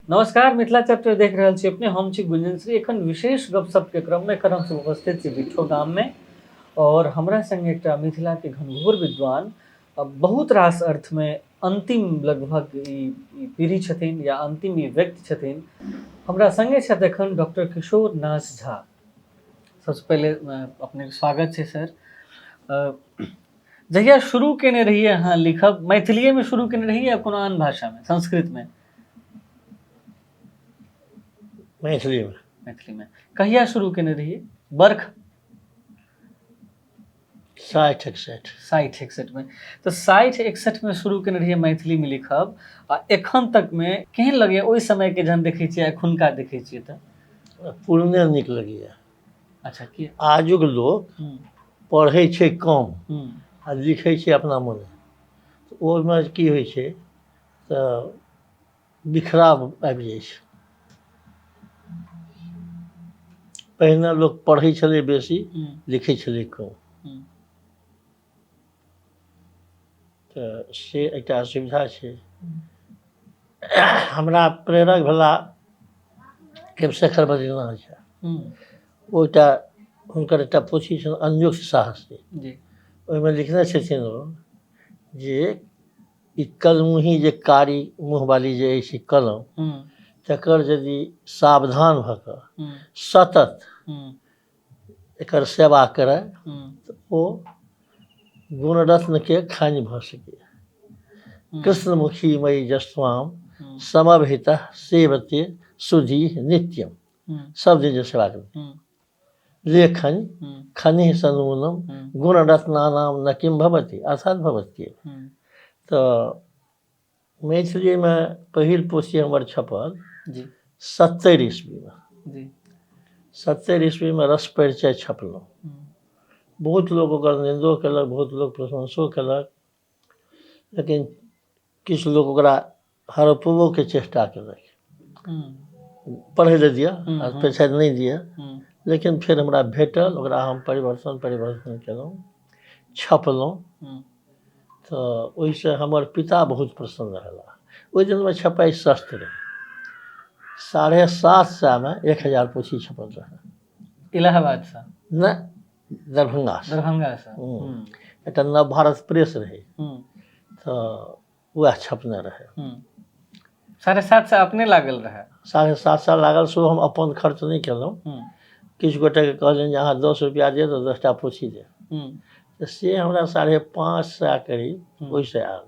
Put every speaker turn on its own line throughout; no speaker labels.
नमस्कार, मिथिला चैप्टर देख रहल छी अपने। हम छी गुंजन श्री। एखन विशेष गपशप के क्रम में एखन हमसब उपस्थित छी बिट्ठो गाम में और हमरा संग एकटा मिथिला के घनघोर विद्वान, बहुत रास अर्थ में अंतिम लगभग ई पीढ़ी छथिन या अंतिम ई व्यक्ति छथिन। हमरा संगे छथि एखन डॉक्टर किशोर नाथ झा। सबसे पहिले अपने के स्वागत छै सर। जहिया शुरू केने रहियै अहाँ लिखब, मैथिलीए में शुरू केने रहियै या कोनो आन भाषा में, संस्कृत में?
मैथिली में।
मैथिली में कहिया शुरू केने रहियै? बर्ख?
60 61।
60 61 में। तऽ 60 61 में शुरू केने रहियै मैथिली में लिखब, आ एखन तक में केहन लगैया ओहि समय के जहन देखै छियै, एखुनका देखै छियै तऽ?
पुरने नीक लगैया।
अच्छा, की?
आजुक लोक पढ़ै छै कम आ लिखै छै अपना मने, तऽ ओहिमे की होइ छै तऽ बिखराव आबि जाइ छै। पहिने लोक पढ़ै छलै बेसी, लिखै छलै कम, तऽ से एकटा असुविधा छै। हमरा प्रेरक भेला केमशेखर बद्रीनाथ झा। ओ एकटा हुनकर एकटा पोथी छनि अन्योक्त साहसी, ओहिमे लिखने छथिन ओ जे ई कलमुही जे कारी मुँहवाली जे अछि कलम, तकर यदि सावधान भऽ कऽ सतत एकर सेवा करय तऽ ओ गुणरत्नके खानि भऽ सकैए। कृष्णमुखी मयि जस्वाम समभित सेवते सुधी नित्यम, सब दिन जे सेवा करै लेखन खनिः सनूनम गुणरत्नानाम न किम भवति अर्थात भवती। तऽ मैथिलीमे पहिल पोथी हमर छपल 70 ईस्वीमे। 70 ईस्वीमे रस परिचय छपलहुँ। बहुत लोक ओकर निन्दो केलक, बहुत लोक प्रशंसो केलक, लेकिन किछु लोक ओकरा हड़पबोके चेष्टा केलक, पढ़ै लए दिअ आ पछाति नहि दिअ। लेकिन फेर हमरा भेटल, ओकरा हम परिवर्तन परिवर्तन केलहुँ, छपलहुँ। तऽ ओहिसँ हमर पिता बहुत प्रसन्न रहला। ओहि दिनमे छपाइ सस्त रहै, 750मे 1000 पोथी छपल रहै।
इलाहाबादसँ?
नहि, दरभंगासँ।
दरभंगासँ।
एकटा नव भारत प्रेस रहै, तऽ वएह छपने रहै।
750 अपने लागल रहै?
750 लागल, सेहो हम अपन खर्च नहि केलहुँ। किछु गोटेके कहलियनि जे अहाँ 10 रुपैआ दिअ तऽ 10टा पोथी देब, तऽ से हमरा 550 करीब ओहिसँ आयल,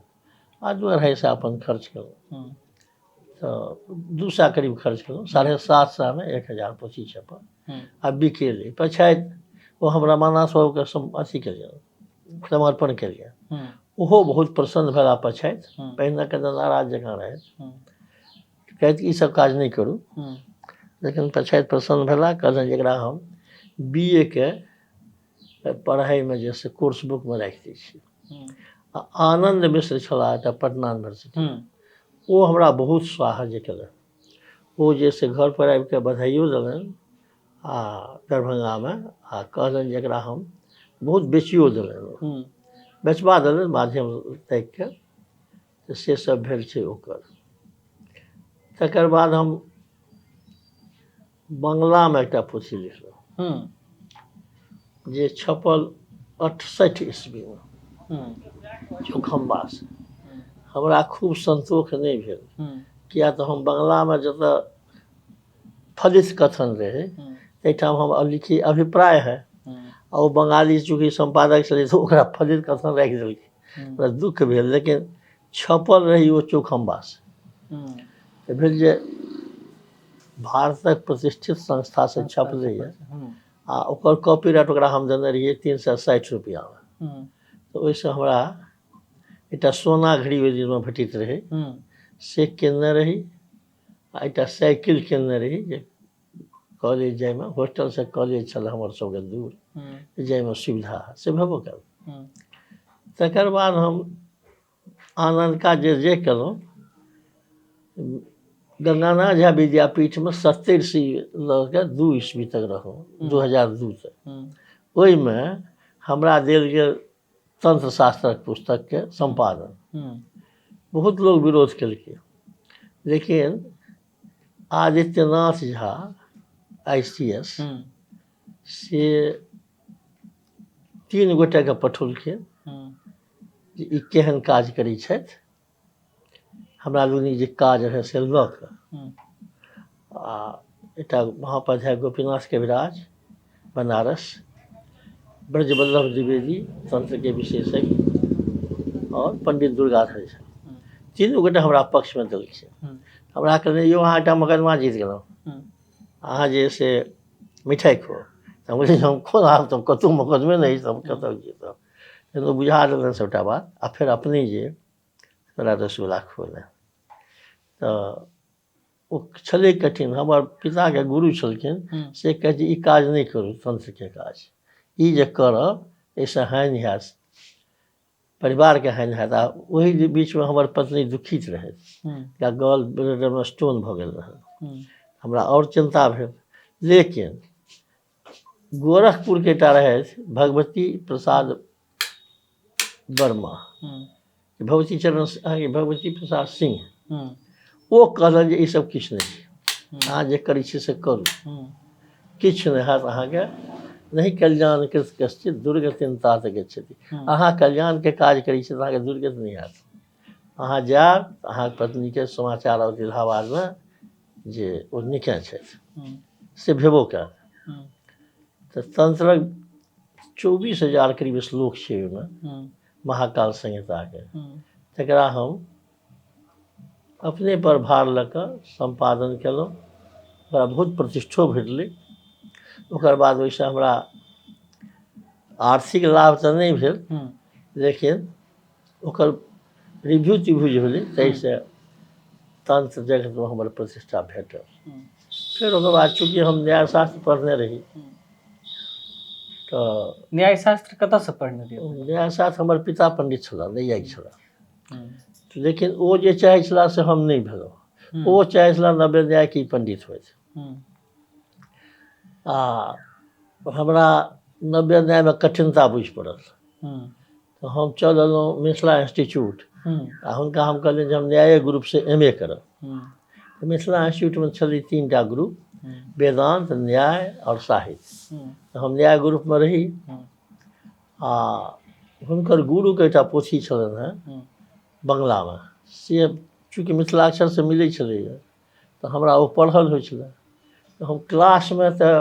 आ 200-250 अपन खर्च केलहुँ, तऽ 200 करीब खर्च केलहुँ। 750मे 1000 पोथी छपल आ बिकेलै। पछाति ओ हम रमानाथ बाबूके अथी केलियनि, समर्पण केलियनि। ओहो बहुत प्रसन्न भेला पछाति। पहिने कनि नाराज जकाँ रहथि, कहैत ई सब काज नहि करू, लेकिन पछाति प्रसन्न भेला, कहलनि जे एकरा हम बी ए के पढ़ाइमे जे से कोर्स बुकमे राखि दै छी। आ आनन्द मिश्र छलाह एकटा पटना यूनिवर्सिटी, ओ हमरा बहुत साहाय्य केलनि। ओ जे से घरपर आबिके बधाइयो देलनि आ दरभंगामे, आ कहलनि जे एकरा हम बहुत बेचियो देलनि, बेचबा देलनि माध्यम ताकिके, तऽ से सब भेल छै ओकर। तकर बाद हम बंगलामे एकटा पोथी लिखलहुँ जे छपल 68 ईस्वीमे चौखम्बासँ। हमरा खूब सन्तोष नहि भेल, किया तऽ हम बंगलामे जतऽ फलित कथन रहै ताहिठाम हम लिखी अभिप्राय है, आ ओ बंगाली चूँकि सम्पादक छलै तऽ ओकरा फलित कथन राखि देलकै। हमरा दुःख भेल, लेकिन छपल रही ओ चौखम्बासँ। तऽ भेल जे भारतक प्रतिष्ठित संस्थासँ छपलैए, आ ओकर कॉपीराइट ओकरा हम देने रहियै 360 रुपैआमे। तऽ ओहिसँ हमरा एकटा सोना घड़ी ओहि दिनमे भेटैत रहै, से किनने रही, आ एकटा साइकिल किनने रही जे कॉलेज जाइमे, होस्टलसँ कॉलेज छल हमर सबके दूर, जाइमे सुविधा से भेबो कयल। तकर बाद हम आनन्द काज जे केलहुँ, गंगानाथ झा विद्यापीठमे 70 से लऽ कऽ 2 ईस्वी तक रहलहुँ, 2002 तक। ओहिमे हमरा देल गेल तंत्रशास्त्रक पुस्तकके सम्पादन। बहुत लोक विरोध केलकै, लेकिन आदित्यनाथ झा ICS से 3 गोटेके पठौलखिन जे ई केहन काज करै छथि। हमरा लोकनिक जे काज रहै से लऽ कऽ आ एकटा महाउपाध्याय गोपीनाथ कविराज बनारस, ब्रजवल्लभ द्विवेदी तंत्रके विशेषज्ञ और पंडित दुर्गाधर झा, 3 गोटे हमरा पक्षमे देलखिन। हमरा कहलनि यौ अहाँ एकटा मोकदमा जीत गेलहुँ, अहाँ जे से मिठाइ खो। तऽ हम कहलियै हम कोन आब तऽ कतहु मोकदमे नहि अछि, हम कतऽ जीतब। लेकिन ओ बुझा देलनि सबटा बात आ फेर अपने जे हमरा रसगुल्ला खुएलनि। तऽ ओ छलै कठिन। हमर पिताके गुरु छलखिन, से कहै छै ई काज नहि करू, तंत्रके काज ई जे करब एहिसँ हानि हैत, परिवारके हानि हैत। आ ओहि बीचमे हमर पत्नी दुखित रहथि, हुनका गॉल ब्लैडरमे स्टोन भऽ गेल रहनि। हमरा आओर चिन्ता भेल। लेकिन गोरखपुरके एकटा रहथि भगवती प्रसाद वर्मा, भगवती चरण अहाँके भगवती प्रसाद सिंह, ओ कहलनि जे ईसब किछु नहि छै, अहाँ जे करै छी से करू, किछु नहि हैत अहाँके। नहि कल्याण कृत कश्चित दुर्गतिं तात गच्छति, अहाँ कल्याणके काज करै छी तऽ अहाँके दुर्गति नहि हैत। अहाँ जायब अहाँके पत्नीके समाचार आओत इलाहाबादमे जे ओ नीके छथि, से भेबो कयल। तऽ तंत्रक 24,000 करीब श्लोक छै ओहिमे महाकाल संहिताके, तकरा हम अपने पर भार लऽ कऽ सम्पादन केलहुँ। ओकरा बहुत प्रतिष्ठो भेटलै। ओकर बाद ओहिसँ हमरा आर्थिक लाभ तऽ नहि भेल, लेकिन ओकर रिव्यू तिव्यू जे भेलै ताहिसँ तंत्र जगतमे हमर प्रतिष्ठा भेटल। फेर ओकर बाद चूँकि हम न्यायशास्त्र पढ़ने रही तऽ
न्यायशास्त्र कतऽसँ पढ़ने रही?
न्यायशास्त्र हमर पिता पंडित छलाह, नैयायिक छलाह, लेकिन ओ जे चाहै छलाह से हम नहि भेलहुँ। ओ चाहै छलाह नव्य न्याय की पंडित होथि, आ हमरा नव्य न्यायमे कठिनता बुझि पड़ल। तऽ हम चल एलहुँ मिथिला इंस्टीट्यूट आ हुनका हम कहलियनि जे हम न्याय ग्रुपसँ MA करब। तऽ मिथिला इंस्टीट्यूटमे छलै 3 टा ग्रुप, वेदांत, न्याय आओर साहित्य। तऽ हम न्याय ग्रुपमे रही आ हुनकर गुरुके एकटा पोथी छलनि हेँ बंगलामे, से चूँकि मिथिलाक्षरसँ मिलै छलैए तऽ हमरा ओ पढ़ल होइ छलै। तऽ हम क्लासमे तऽ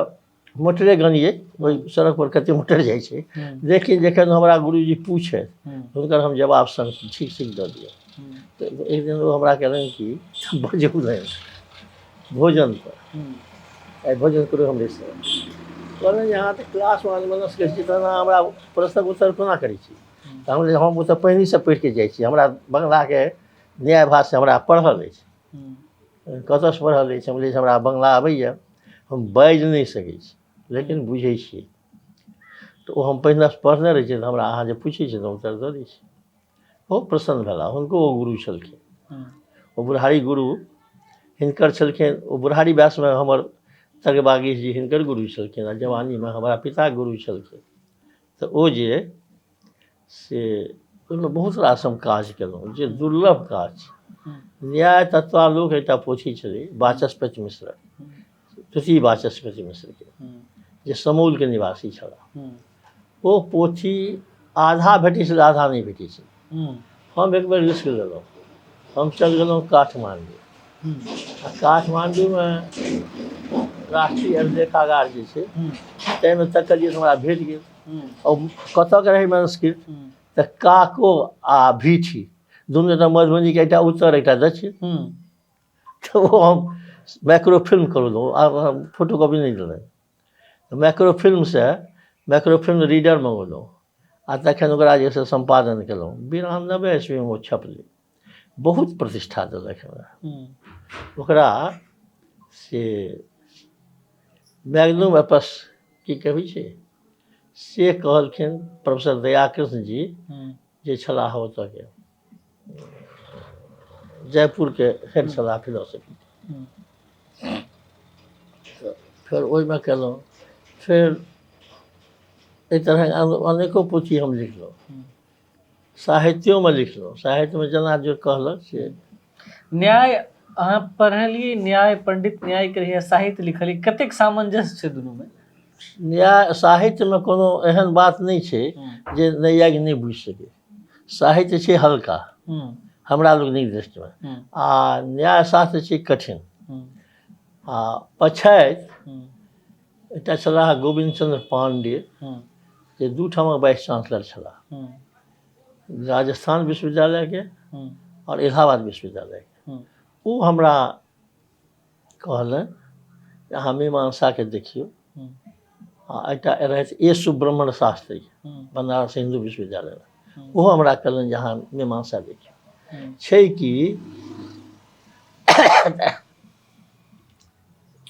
मोटरे गनियै, ओहि सड़क पर कते मोटर जाइ छै, लेकिन जखन हमरा गुरुजी पूछे हुनकर हम जवाब संग ठीक ठीक दऽ दिअ। तऽ एक दिन ओ हमरा कहलनि कि बजौलनि भोजन पर, आइ भोजन करू हमरे से। कहलनि जे अहाँ तऽ क्लासमे अनमनस्क छी, तहन अहाँ हमरा प्रश्नक उत्तर कोना करै छी? तऽ हम हम ओतऽ पहिनहिसँ पढ़िके जाइ छी, हमरा बंगलाके न्याय भाषा हमरा पढ़ल अछि। कतऽसँ पढ़ल अछि? हम हमरा बंगला आबैए, हम बाजि नहि सकै छी लेकिन बुझै छी। तऽ ओ हम पहिनेसँ पढ़ने रहै छी, तऽ हमरा अहाँ जे पूछै छी तऽ हम उत्तर दऽ दै छी। बहुत प्रसन्न भेला। हुनको ओ गुरु छलखिन, ओ बुढ़ारी गुरु हिनकर छलखिन। ओ बुढ़ारी व्यासमे हमर तर्कबागीश जी हिनकर गुरु छलखिन आ जवानीमे हमरा पिता गुरु छलखिन। तऽ ओ जे से ओहिमे बहुत रास हम काज केलहुँ जे दुर्लभ काज छै। न्याय तत्वालोक एकटा पोथी छलै वाचस्पति मिश्र, तृतीय वाचस्पति मिश्रके, जे समौलके निवासी छलाह। ओ पोथी आधा भेटै छलै, आधा नहि भेटै छलै। हम एक बेर रिस्क लेलहुँ, हम चलि गेलहुँ काठमाण्डू। आ काठमाण्डूमे राष्ट्रीय अभिलेखागार जे छै ताहिमे तकलियै तऽ हमरा भेट गेल। आओर कतऽके रहै मैनस्क्रिप्ट तऽ काको आ भीठी दुनू एकटा मधुबनीके, एकटा उत्तर एकटा दक्षिण। तऽ ओ हम माइक्रोफिल्म करौलहुँ, आब हम फोटोकॉपी नहि देलनि। माइक्रोफिल्मसँ माइक्रोफिल्म रीडर मङ्गौलहुँ आ तखन ओकरा जे से सम्पादन केलहुँ। 92 ईस्वीमे ओ छपलै, बहुत प्रतिष्ठा देलक हमरा। ओकरा से मैग्नम एपस की कहै छै से कहलखिन प्रोफेसर दयाकृष्ण जी, जे छलाह ओतऽके जयपुरके हेड छलाह फिलोसफी। तऽ फेर ओहिमे केलहुँ। फेर एहि तरहक अनेको पोथी हम लिखलहुँ, साहित्योमे लिखलहुँ। साहित्यमे जेना जे कहलक से
न्याय अहाँ पढ़लियै न्याय, पंडित न्याय के रहियै, साहित्य लिखलियै, कतेक सामंजस्य छै दुनूमे?
न्याय साहित्यमे कोनो एहन बात नहि छै जे नैयायिक नहि बुझि सकै। साहित्य छै हल्का हमरा लोकनिक दृष्टिमे, आ न्यायशास्त्र छै कठिन। आ पछाति एकटा छलाह गोविन्द चंद्र पांडे, जे 2 ठामक वाइस चांसलर छलाह, राजस्थान विश्वविद्यालयके और इलाहाबाद विश्वविद्यालयके। ओ हमरा कहलनि अहाँ मीमांसाके देखियौ। आ एकटा रहथि ए सुब्रह्मण्य शास्त्री बनारस हिन्दू विश्वविद्यालयमे, ओहो हमरा कहलनि जे अहाँ मीमांसा देखियौ। छै कि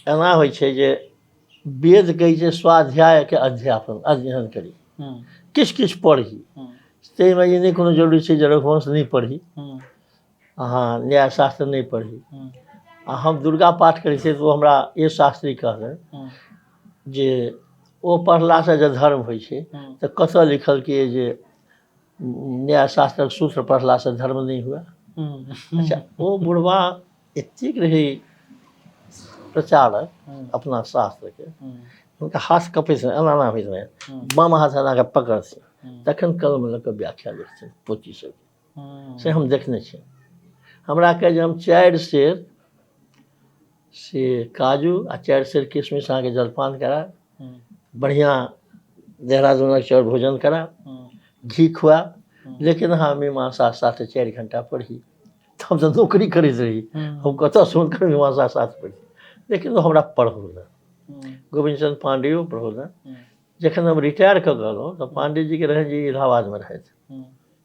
एना होइ छै जे वेद कहै छै स्वाध्यायके अध्यापन अध्ययन करी, किछु किछु पढ़ी, ताहिमे ई नहि कोनो जरूरी छै जे रघुवंश नहि पढ़ी, अहाँ न्यायशास्त्र नहि पढ़ी। आ हम दुर्गा पाठ करै छियै तऽ ओ हमरा ए शास्त्री कहलनि जे ओ पढ़लासँ जे धर्म होइ छै तऽ कतऽ लिखल कि जे न्यायशास्त्रक सूत्र पढ़लासँ धर्म नहि हुए। अच्छा, ओ बुढ़वा एतेक रहै प्रचारक अपना शास्त्रके, हुनका हाथ कपैत रहै, एना एना होइत रहै, बाम हाथ एना कऽ पकड़थिन, तखन कलम लऽ कऽ व्याख्या लिखथिन पोथी सबके। से हम देखने छी। हमरा कहै जे हम 4 सेर से काजू आ 4 सेर किशमिश अहाँके जलपान करायब, बढ़िआँ देहरादूनक चाउर भोजन करायब, घी खुआयब, लेकिन अहाँ मीमांसा शास्त्र 4 घंटा पढ़ी। तऽ हम तऽ नौकरी करैत रही, हम कतऽसँ हुनकर मीमांसा शास्त्र पढ़ी, लेकिन ओ हमरा पढ़ौलनि। गोविन्द चंद्र पांडेयो पढ़ौलनि। जखन हम रिटायर कऽ गेलहुँ तऽ पांडेजीके रहनि जे इलाहाबादमे रहथि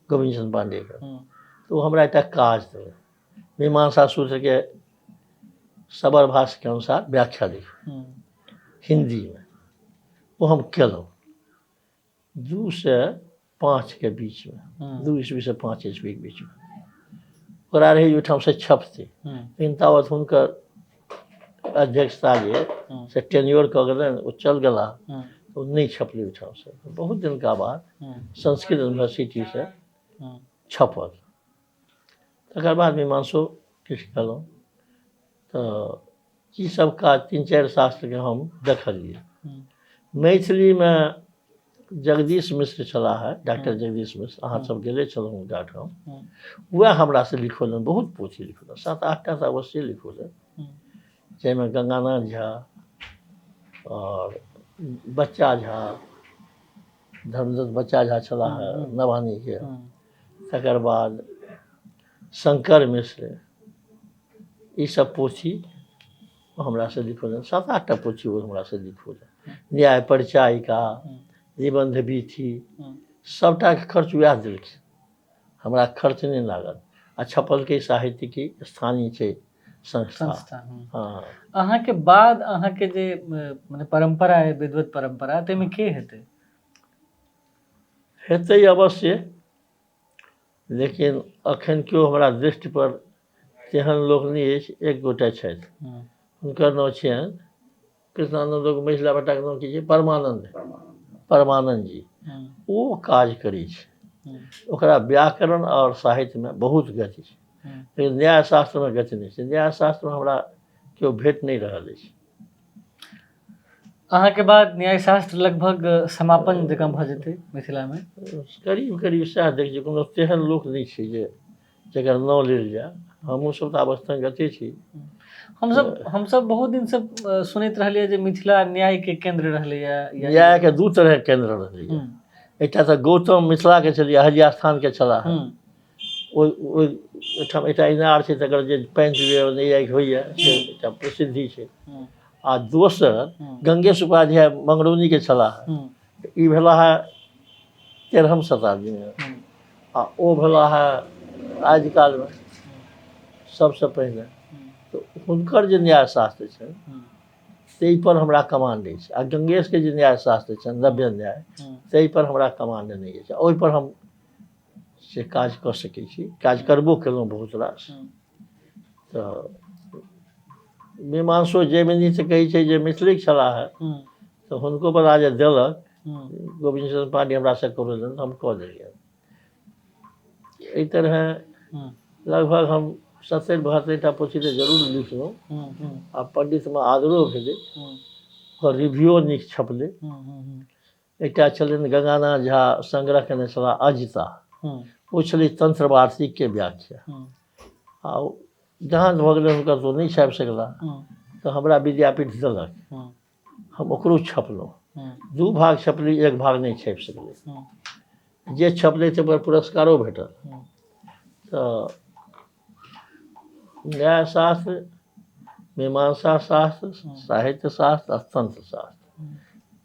गोविन्द चंद्र पांडेके, तऽ ओ हमरा एकटा काज देलनि, मीमांसा सूत्रके सबर भाषाके अनुसार व्याख्या लिखू हिन्दीमे। ओ हम केलहुँ 2 से 5 के बीचमे, 2 ईस्वी से 5 ईस्वीके बीचमे। ओकरा रहै ओहिठामसँ छपतै, लेकिन तावत हुनकर अध्यक्षता जे से टेन्योर कऽ गेलनि, ओ चल गेला, ओ नहि छपलै ओहिठामसँ। बहुत दिनका बाद संस्कृत यूनिवर्सिटीसँ छपल। तकर बाद मीमांसो किछु केलहुँ। तऽ ईसब काज 3-4 शास्त्रके हम देखलियै। मैथिलीमे जगदीश मिश्र छलाह है, डॉक्टर जगदीश मिश्र, अहाँ सब गेले छलहुँ हुनका ठाम, वएह हमरासँ लिखौलनि, बहुत पोथी लिखौलनि, 7-8 टा तऽ अवश्ये लिखौलनि, जाहिमे गंगानाथ झा और बच्चा झा, धर्मदत्त बच्चा झा छलाह नवानीके, तकर बाद शंकर मिश्र, ईसब पोथी हमरासँ लिखौलनि। 7-8 टा पोथी ओ हमरासँ लिखौलनि। न्याय परिचायिका, निबंध विधि, सबटाके खर्च वएह देलखिन, हमरा खर्च नहि लागल। आ छपलकै साहित्यिकी स्थानीय छै संस्था। हँ।
अहाँके बाद अहाँके जे मने परम्परा है, विद्वत परम्परा, ताहिमे के हेतै?
हेतै अवश्य, लेकिन अखन केओ हमरा दृष्टिपर तेहन लोक नहि अछि। एक गोटा छथि, हुनकर नाम छियनि कृष्णानन्दक महिला बेटाके नाम की छै, परमानंद, परमानंद जी। ओ काज करै छै, ओकरा व्याकरण आओर साहित्यमे बहुत गति छै, लेकिन न्यायशास्त्रमे गति नहि छै। न्यायशास्त्रमे हमरा केओ भेट नहि रहल अछि।
अहाँके बाद न्यायशास्त्र लगभग समापन जकाँ भऽ जेतै मिथिलामे?
करीब करीब सएह देखै छियै, कोनो तेहन लोक नहि छै जे जकर नाम लेल जाय। हमहूँ सब तऽ आब अस्तंगते छी।
हमसब बहुत दिनसँ सुनैत रहलियै जे मिथिला न्यायके केन्द्र रहलैए।
न्यायके 2 तरहके केन्द्र रहलैए। एकटा तऽ गौतम मिथिलाके छलियै, अहलिया स्थानके छलाह, ओहिठाम एकटा इनार छै तकर जे पानि पीबै नैयायिक होइए, से एकटा प्रसिद्धि छै। आ दोसर गंगेश उपाध्याय मंगरौनीके छलाह, ई भेला है 13म शताब्दीमे, आ ओ भेला है आदिकालमे सबसँ पहिने। तऽ हुनकर जे न्यायशास्त्र छनि ताहिपर हमरा कमांड अछि, आ गंगेशके जे न्यायशास्त्र छनि नव्य न्याय, ताहिपर हमरा कमांड नहि अछि। ओहिपर हम से काज कऽ सकै छी, काज करबो केलहुँ बहुत रास। तऽ मीमांसो जैमिनी तऽ कहै छै जे मिथिलेके छलाह है, तऽ हुनको बला जे देलक गोविन्द चंद्र पांडे हमरासँ करौलनि, हम कऽ देलियनि। एहि तरहे लगभग हम 70-72 टा पोथी तऽ जरूर लिखलहुँ आ पण्डितमे आदरो भेलै, ओकर रिव्यूओ नीक छपलै। एकटा छलनि गंगानाथ झा संग्रह केने छलाह अजिता, ओ छलै तंत्रवार्षिकके व्याख्या। आ जहाँ भऽ गेलै हुनकर तऽ ओ नहि छापि सकला, तऽ हमरा विद्यापीठ देलक, हम ओकरो छपलहुँ। 2 भाग छपली, 1 भाग नहि छापि सकलै। जे छपलै तऽ ओकर पुरस्कारो भेटल। तऽ न्यायशास्त्र, मीमांसा शास्त्र, साहित्य शास्त्र आ तंत्र शास्त्र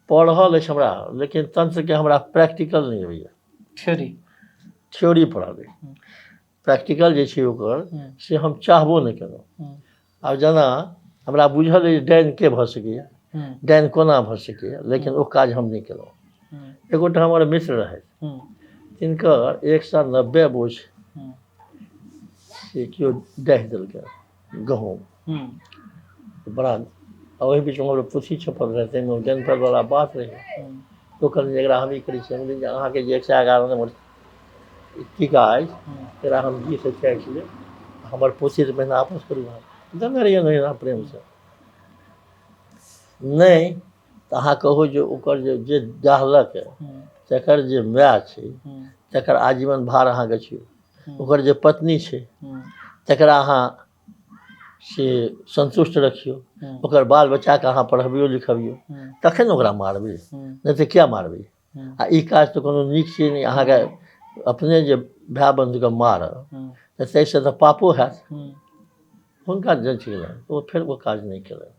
पढ़ल अछि हमरा, लेकिन तंत्रके हमरा प्रैक्टिकल नहि होइए। थ्योरी पढ़ल अछि, प्रैक्टिकल जे छै ओकर से हम चाहबो नहि केलहुँ। आब जेना हमरा बुझल अछि डाइन के भऽ सकैए, डाइन कोना भऽ सकैए, लेकिन ओ काज हम नहि केलहुँ। एगोटा हमर मित्र रहथि, तिनकर 190 बोझ से केओ डाहि देलकै गहूँम बड़ा। आ ओहि बीचमे हमर पोथी छपल रहै, ताहिमे डाइनफलवला बात रहै। ओ कहलनि एकरा हम ई करै छी। हम कहलियै जे अहाँके जे 111 नम्बर टीका अछि एकरा हम घीसँ छाँटि लेब, हमर पोथी तऽ पहिने आपस करू। अहाँ देने रहियै ओहिना प्रेमसँ। नहि तऽ अहाँ कहू जे ओकर जे डाहलक तकर जे माय छै तकर आजीवन भार अहाँके छै, ओकर जे पत्नी छै तकरा अहाँ से सन्तुष्ट रखियौ, ओकर बाल बच्चाके अहाँ पढ़बियौ लिखबियौ, तखन ओकरा मारबै, नहि तऽ किया मारबै। आ ई काज तऽ कोनो नीक चीज नहि, अहाँके अपने जे भाय बन्धुके मारब तऽ ताहिसँ तऽ पापो हैत। हुनका जँचि गेलनि, ओ फेर ओ काज नहि केलनि।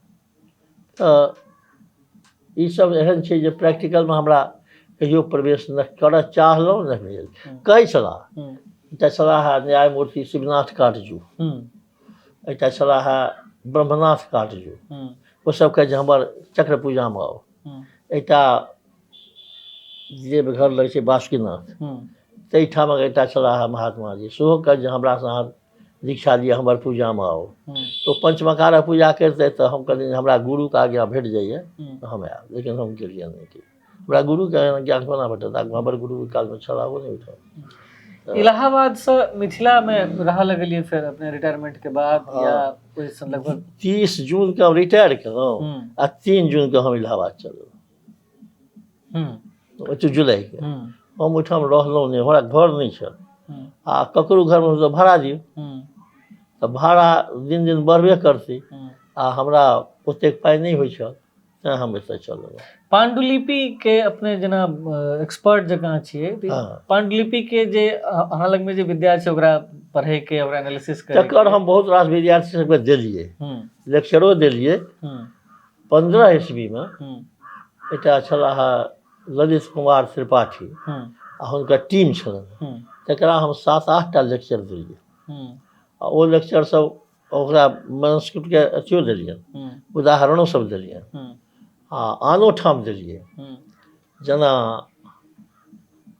तऽ ईसब एहन छै जे प्रैक्टिकलमे हमरा कहियो प्रवेश नहि करऽ चाहलहुँ, नहि भेल। कहै छलाह, एकटा छलाह है न्यायमूर्ति शिवनाथ काटजू, एकटा छलाह है ब्रह्मनाथ काटजू, ओ सब कहै जे हमर चक्र पूजामे आउ। एकटा देवघर लग छै बासुकीनाथ, ताहिठामक एकटा छलाह है महात्मा जी, सेहो कहै जे हमरासँ अहाँ दीक्षा लिअ, हमर पूजामे आउ। तो पंचमकार पूजा करितै तऽ हम कहलियै हमरा गुरुके आज्ञा भेट जाइए तऽ हम आयब, लेकिन हम गेलियै नहि। कि हमरा गुरुके आज्ञा कोना भेटत, हमर गुरु ओहि कालमे छलाह ओ नहि ओहिठाम।
इलाहाबादसँ मिथिलामे रहऽ लगलियै फेर अपने रिटायरमेंट के बाद, या ओहिसँ लगभग
30 जूनके हम रिटायर केलहुँ आ 3 जूनके हम इलाहाबाद चललहुँ, जुलाइके। हम ओहिठाम रहलहुँ नहि, हमरा घर नहि छल आ ककरो घरमे भाड़ा दियौ तऽ भाड़ा दिन दिन बढ़बे करतै आ हमरा ओतेक पाइ नहि होइ छल, तेँ हम एतऽ चल एलहुँ।
पांडुलिपि के अपने जेना एक्सपर्ट जकाँ छियै, पांडुलिपि के जे अहाँ लगमे जे विद्या छै ओकरा पढ़ैके, ओकरा एनालिसिस
करे, तकर हम बहुत रास विद्यार्थी सबके देलियै, लेक्चरो देलियै। 15 ईस्वीमे एकटा छलाह ललित कुमार त्रिपाठी आ हुनकर टीम छलनि, तकरा हम 7-8 टा लेक्चर देलियै आ ओ लेक्चर सब ओकरा मैनस्क्रिप्टके अथियो देलियनि, उदाहरणो सब देलियनि आ आनो ठाम देलियै। जेना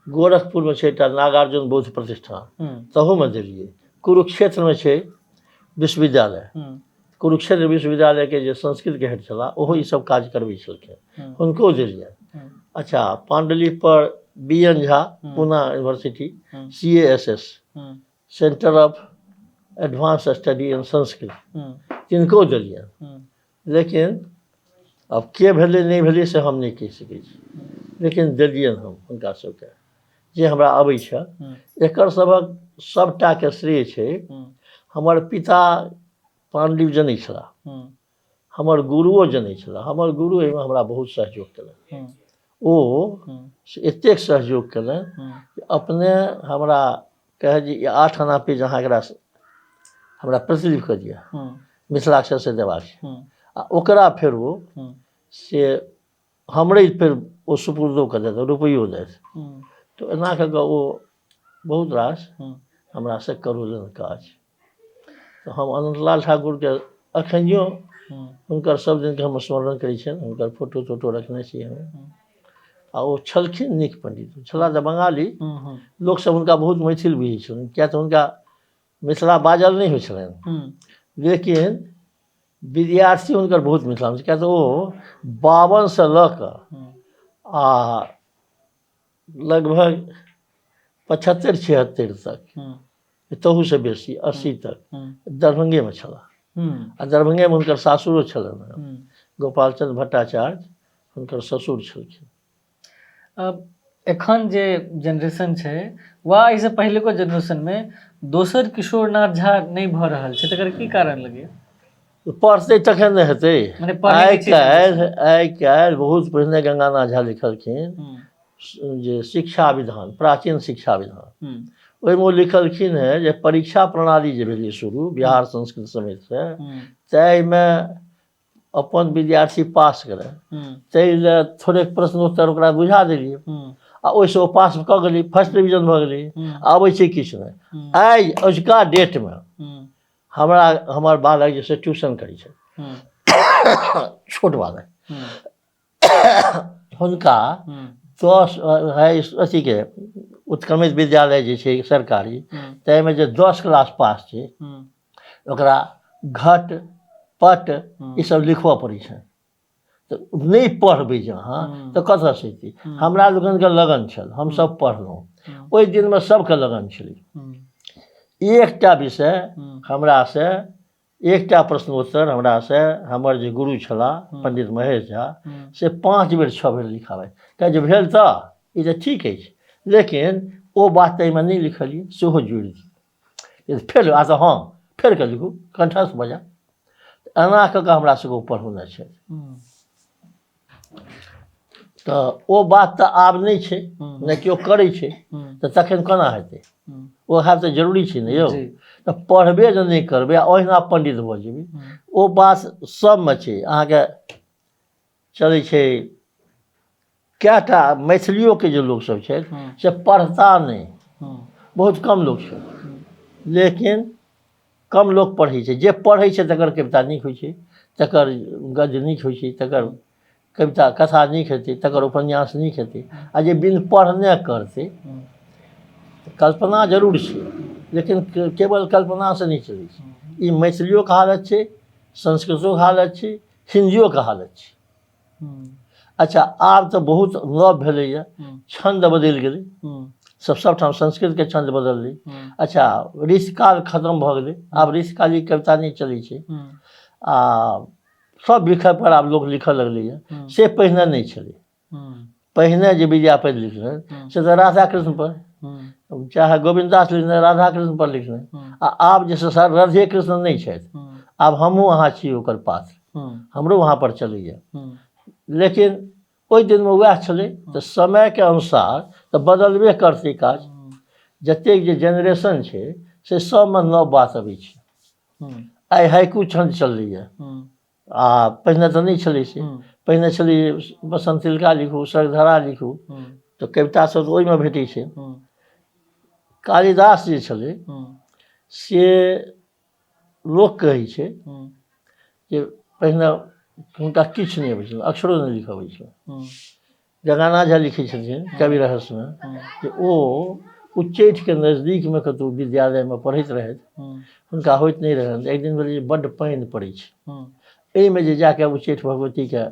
गोरखपुरमे छै एकटा नागार्जुन बौद्ध प्रतिष्ठान, तहूमे देलियै। कुरुक्षेत्रमे छै विश्वविद्यालय, कुरुक्षेत्र विश्वविद्यालयके जे संस्कृतके हेड छलाह ओहो ईसब काज करबै छलखिन, हुनको देलियनि। अच्छा, पांडुलिपि पर B N Jha, Poona university, CASS, centre of advance study in Sanskrit, तिनको देलियनि। लेकिन आब के भेलै नहि भेलै से हम नहि कहि सकै छी, लेकिन देलियनि हम हुनका सबके जे हमरा अबै छल। एकर सबक सबटाके श्रेय छै हमर पिता पांडुलिपि जनै छलाह, हमर गुरुओ जनै छलाह। हमर गुरु एहिमे हमरा बहुत सहयोग केलनि, ओ से एतेक सहयोग केलनि जे अपने हमरा कहै जे 8 आना पेज अहाँ एकरा हमरा प्रतिलिपि कऽ दिअ, मिथिलाक्षरसँ देबाक छै। आ ओकरा फेर ओ से हमरे फेर ओ सुपुर्दो कऽ देत, रुपैओ देत। तऽ एना कऽ कऽ ओ बहुत रास हमरासँ करौलनि काज। तऽ हम अनन्तलाल ठाकुरके अखनियो हुनकर सब दिनके हम स्मरण करै छियनि, हुनकर फोटो तोटो रखने छी हम। आ ओ छलखिन नीक पंडित छलाह तऽ बंगाली, लोकसब हुनका बहुत मैथिल बुझै छलनि, किया तऽ हुनका मिथिला बाजल नहि होइ छलनि, लेकिन विद्यार्थी हुनकर बहुत मिथिलामे छै, किया तऽ ओ 52 से लऽ कऽ आ लगभग 75-76 तक तहूसँ बेसी 80 तक दरभंगेमे छलाह आ दरभंगेमे हुनकर सासुरो छलनि हेँ। गोपालचंद्र भट्टाचार्य हुनकर ससुर छलखिन।
एखन जे जेनरेशन छै वा एहिसँ पहिलुको जेनरेशनमे दोसर किशोरनाथ झा नहि भऽ रहल छै, तकर की कारण लगैए?
पढ़तै तखन ने हेतै। आइ काल्हि आइ काल्हि बहुत पहिने गंगानाथ झा लिखलखिन जे शिक्षा विधान, प्राचीन शिक्षा विधान, ओहिमे ओ लिखलखिन हेँ जे परीक्षा प्रणाली जे भेलै शुरू बिहार संस्कृत समितिसँ, ताहिमे अपन विद्यार्थी पास करय ताहि लए थोड़ेक प्रश्नोत्तर ओकरा बुझा देलियै आ ओहिसँ ओ पास कऽ गेलै, फर्स्ट डिवीजन भऽ गेलै, आबै छै किछु नहि। आइ अजुका डेटमे हमरा हमर बालक जे से ट्यूशन करै छै, छोट बालक, हुनका 10 हाई अथीके उत्क्रमित विद्यालय जे छै सरकारी, ताहिमे जे 10 क्लास पास छै ओकरा घट पट ईसब लिखबऽ पड़ै छै। तऽ नहि पढ़बै जे अहाँ तऽ कतऽसँ एतै? हमरा लोकनिके लगन छल, हमसब पढ़लहुँ, ओहि दिनमे सबके लगन छलै। एकटा विषय हमरासँ, एकटा प्रश्नोत्तर हमरासँ हमर जे गुरु छलाह पंडित महेश झा, से 5 बेर 6 बेर लिखाबै, कहै जे भेल तऽ ई तऽ ठीक अछि, लेकिन ओ बात तऽ एहिमे नहि लिखलियै, सेहो जोड़ि दियौ। फेर आ तऽ हँ फेर कऽ लिखू, कंठस्थ भऽ जायत। एना कऽ कऽ हमरा सबके ओ पढ़ौने छथि। तऽ ओ बात तऽ आब नहि छै, नहि केओ करै छै, तऽ तखन कोना हेतै? ओ हैब तऽ जरूरी छै ने यौ। तऽ पढ़बे जे नहि करबै आ ओहिना पंडित भऽ जेबै, ओ बात सबमे छै। अहाँके चलै छै कएटा मैथिलियोके जे लोकसब छथि से पढ़ता नहि, बहुत कम लोक छै, लेकिन कम लोक पढ़ै छै। जे पढ़ै छै तकर कविता नीक होइ छै, तकर गद्य नीक होइ छै, तकर कविता कथा नीक हेतै, तकर उपन्यास नीक हेतै। आ जे बिन पढ़ने करतै, कल्पना जरूर छै, लेकिन केवल कल्पनासँ नहि चलै छै। ई मैथिलियोके हालत छै, संस्कृतोके हालत छै, हिन्दियोके हालत छै। अच्छा, आब तऽ बहुत नव भेलैए, छन्द बदलि गेलै, सब सबठाम संस्कृतके छन्द बदललै। अच्छा, ऋषिकाल खतम भऽ गेलै, आब ऋषिकालिक कविता नहि चलै छै, आ सब विषय पर आब लोक लिखऽ लगलैए, से पहिने नहि छलै। पहिने जे विद्यापति लिखलनि से तऽ राधा कृष्ण पर, चाहे गोविन्द दास लिखलनि राधा कृष्ण पर लिखलनि, आ आब जे से राधे कृष्ण नहि छथि, आब हमहूँ अहाँ छी ओकर पात्र, हमरो वहाँ पर चलैए। लेकिन ओहि दिनमे वएह छलै। तऽ समयके अनुसार तऽ बदलबे करतै काज। जतेक जे जेनरेशन छै से सबमे नव बात अबै छै। आइ हाइकू छन्द चललैए, आ पहिने तऽ नहि छलै से। पहिने छलै बसंत तिलका लिखू, सरधारा लिखू, तऽ कविता सब तऽ ओहिमे भेटै छै। कालिदास जे छलै से लोक कहै छै जे पहिने हुनका किछु नहि अबै छलनि, अक्षरो नहि लिखऽ अबै छलनि। जगन्नाथ झा लिखै छथिन कवि रहस्यमे जे ओ उच्चैठके नजदीकमे कतहु विद्यालयमे पढ़ैत रहथि, हुनका होइत नहि रहनि। एक दिन भेलै जे बड्ड पानि पड़ै छै, एहिमे जे जाकऽ उच्चैठ भगवतीके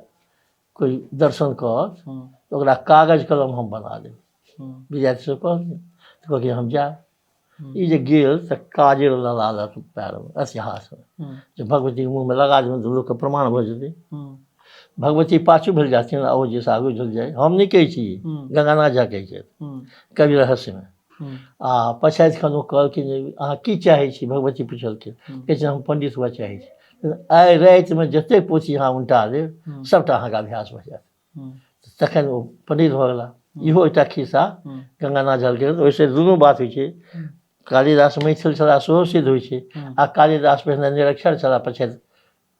कोइ दर्शन करत तऽ ओकरा कागज कलम हम बना देब। विद्यार्थी सब कहलखिन तऽ कहलखिन हम जायब। ई जे गेल तऽ काजर लगा लेलक पैरमे, अथी हाथमे, जे भगवतीके मुँहमे लगा देबनि तऽ लोकके प्रमाण भऽ जेतै। भगवती पाछू भेल जाथिन आ ओ जे आगू भेल जाय। हम नहि कहै छी, गंगानाथ झा कहै छथि कवि रहस्यमे। आ पछाति खन ओ कहलखिन जे अहाँ की चाहै छी? भगवती पुछलखिन। कहै छै हम पंडित हुअ चाहै छी। आइ रातिमे जतेक पोथी अहाँ उनटा लेब सबटा अहाँके अभ्यास भऽ जायत। तखन ओ पंडित भऽ गेला। इहो एकटा खिस्सा गंगानाथ झा के। ओहिसँ दुनू बात होइ छै, कालिदास मैथिल छलाह सेहो सिद्ध होइ छै, आ कालिदास पहिने निरक्षर छलाह, पछाति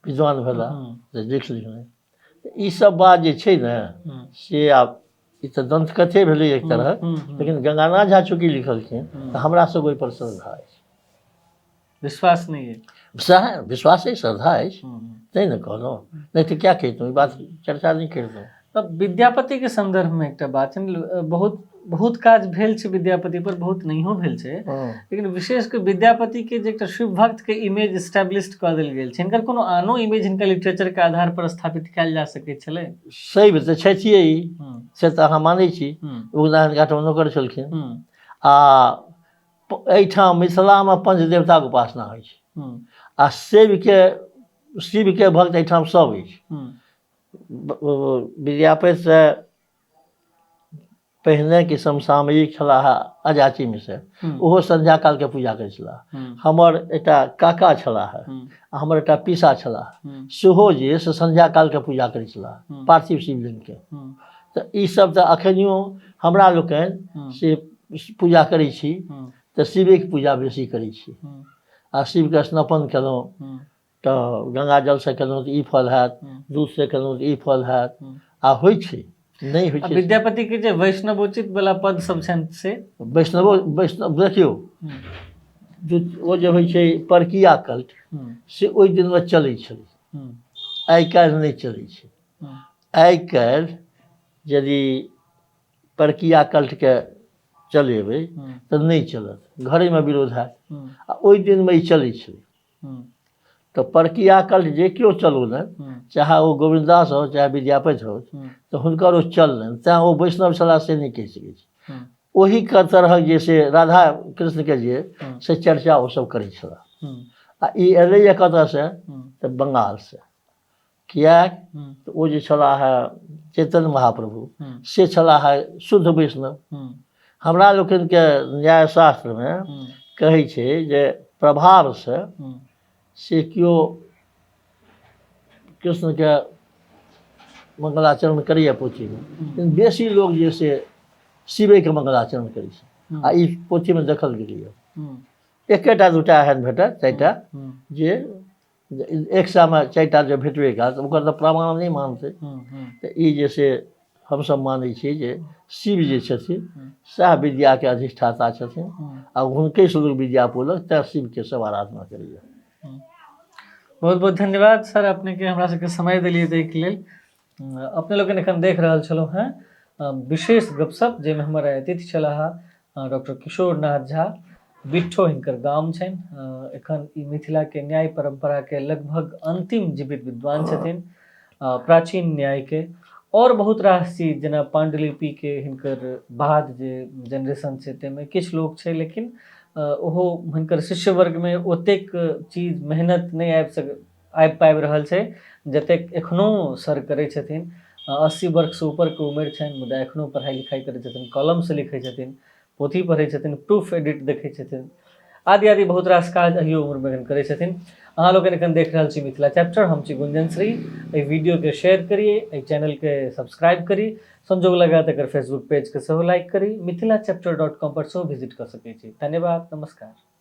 विद्वान भेला, लिख लिखलनि। ई सब बात जे छै ने से आब ई तऽ दन्तकथे भेलै एक तरहक, लेकिन गंगानाथ झा चूँकि लिखलखिन तऽ हमरा सबके ओहिपर श्रद्धा अछि।
विश्वास नहि अछि?
सएह विश्वास अछि, श्रद्धा अछि, तैँ ने कहलहुँ, नहि तऽ क्या कहितहुँ, ई बात चर्चा नहि करितहुँ।
तऽ विद्यापतिके सन्दर्भमे एकटा बात छै, बहुत बहुत काज भेल छै विद्यापति पर, बहुत नहियो भेल छै, लेकिन विशेष कऽ विद्यापतिके जे एकटा शिव भक्तके इमेज एस्टेब्लिश कऽ देल गेल छै, हिनकर कोनो आनो इमेज हिनकर लिटरेचरके आधार पर स्थापित कयल जा सकैत छलै?
शैव तऽ छथिए ई, से तऽ अहाँ मानै छी। उगना हिनका ठाम नौकर छलखिन आ एहिठाम मिथिलामे पंचदेवताके उपासना होइ छै आ शिवके शिवके भक्त एहिठाम सब अछि। विद्यापतिसँ पहिने कि समसामयिक छलाह अजाची मिश्र, ओहो संध्या कालके पूजा करै छलाह। हमर एकटा काका छलाह आ हमर एकटा पीसा छलाह, सेहो जे से संध्या कालके पूजा करै छलाह पार्थिव शिवलिंगके। तऽ ईसब तऽ अखनियो हमरा लोकनि से पूजा करै छी तऽ शिवेके पूजा बेसी करै छी। आ शिवके स्नपन केलहुँ तऽ गंगा जलसँ केलहुँ तऽ ई फल हैत, दूधसँ केलहुँ तऽ ई फल हैत। आ होइ छै नहि होइ छै।
विद्यापति के जे वैष्णवोचित वाला पद सब छनि से
वैष्णवो वैष्णव देखियौ ओ जे होइ छै परकिया कल्ट से ओहि दिनमे चलै छलै, आइ काल्हि नहि चलै छै। आइ काल्हि यदि परकिया कल्टके चलेबै तऽ नहि चलत, घरेमे विरोध हैत। आ ओहि दिनमे ई चलै छलै। तऽ परकिया कल्ट जे केओ चलौलनि, चाहे ओ गोविन्ददास हो चाहे विद्यापति हो, तऽ हुनकर ओ चललनि, तैँ ओ वैष्णव छलाह से नहि कहि सकै छी। ओही तरहक जे से राधा कृष्णके जे से चर्चा ओसभ करै छलाह। आ ई एलैए कतऽसँ तऽ बंगालसँ। किएक तऽ ओ जे छलाह चैतन्य महाप्रभु से छलाह शुद्ध वैष्णव। हमरा लोकनिके न्यायशास्त्रमे कहै छै जे प्रभावसँ से केओ कृष्णके मंगलाचरण करैए पोथीमे, लेकिन बेसी लोक जे से शिवेके मंगलाचरण करै छै। आ ई पोथीमे देखल गेलैए एकेटा दूटा एहन भेटत चारिटा जे एक सएमे चारिटा जे भेटबे करत ओकर तऽ प्रमाण नहि मानतै। तऽ ई जे से हमसभ मानै छियै जे शिव जे छथिन सएह विद्याके अधिष्ठाता छथिन आ हुनकेसँ लोक विद्या पौलक, तैँ शिवके सब आराधना करैए।
बहुत बहुत धन्यवाद सर, अपनेके हमरा सबके समय देलियै ताहिके लेल। अपने लोकनि एखन देख रहल छलहुँ हेँ विशेष गपशप जाहिमे हमर अतिथि छलाह डॉक्टर किशोर नाथ झा बिट्ठो, हिनकर गाम छनि। एखन ई मिथिलाके न्याय परम्पराके लगभग अन्तिम जीवित विद्वान छथिन, प्राचीन न्यायके और बहुत रास चीज जेना पाण्डुलिपिके हिनकर बाद जे जेनरेशन छै ताहिमे किछु लोक छै, लेकिन ओहो हिनकर शिष्य वर्गमे ओतेक चीज मेहनत नहि आबि पाबि रहल छै जतेक एखनो सर करै छथिन। 80 वर्षसँ ऊपरके उम्र छनि मुदा एखनो पढ़ाइ लिखाइ करै छथिन, कलमसँ लिखै छथिन, पोथी पढ़ै छथिन, प्रूफ एडिट देखै छथिन आदि आदि बहुत रास काज अहियो उम्रमे एखन करै छथिन। अहाँ लोकनि एखन देख रहल छी मिथिला चैप्टर, हम छी गुंजन श्री। एहि वीडियोके शेयर करी, एहि चैनलके सब्सक्राइब करी, संजोग लगा तऽ एकर फेसबुक पेजके सेहो लाइक करी, मिथिला चैप्टर.com पर सेहो विजिट कऽ सकै छी। धन्यवाद, नमस्कार।